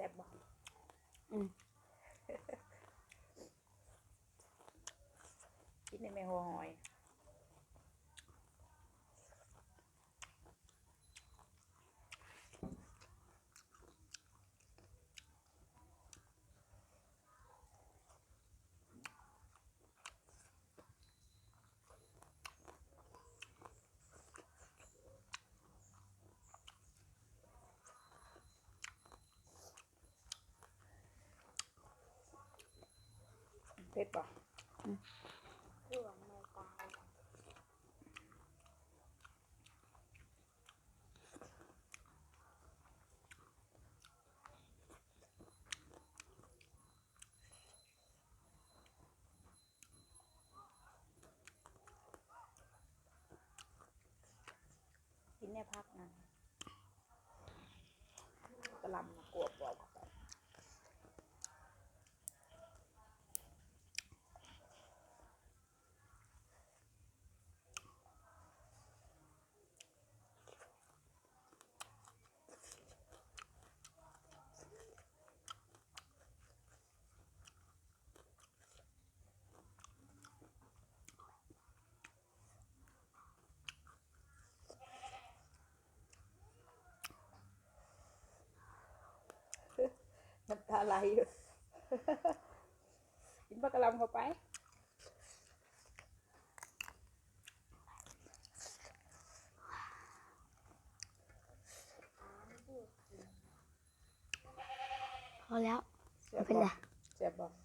ບບໍ່? ອືມ ກິນໃນແມ່ຫົວຫອຍ. ເຜັດບໍ່? ອືມ ກິນແນ່ຜັກນະ ກະຫຼໍ່າກວບບອກເຂົ້າໄປ. ນ້ຳຕາໄຫຼຢູ່ ກິນຜັກກະຫຼໍ່າເຂົ້າໄປ. ພໍແລ້ວ ແຊບບໍ່? ເປັນໃດ? ແຊບບໍ່?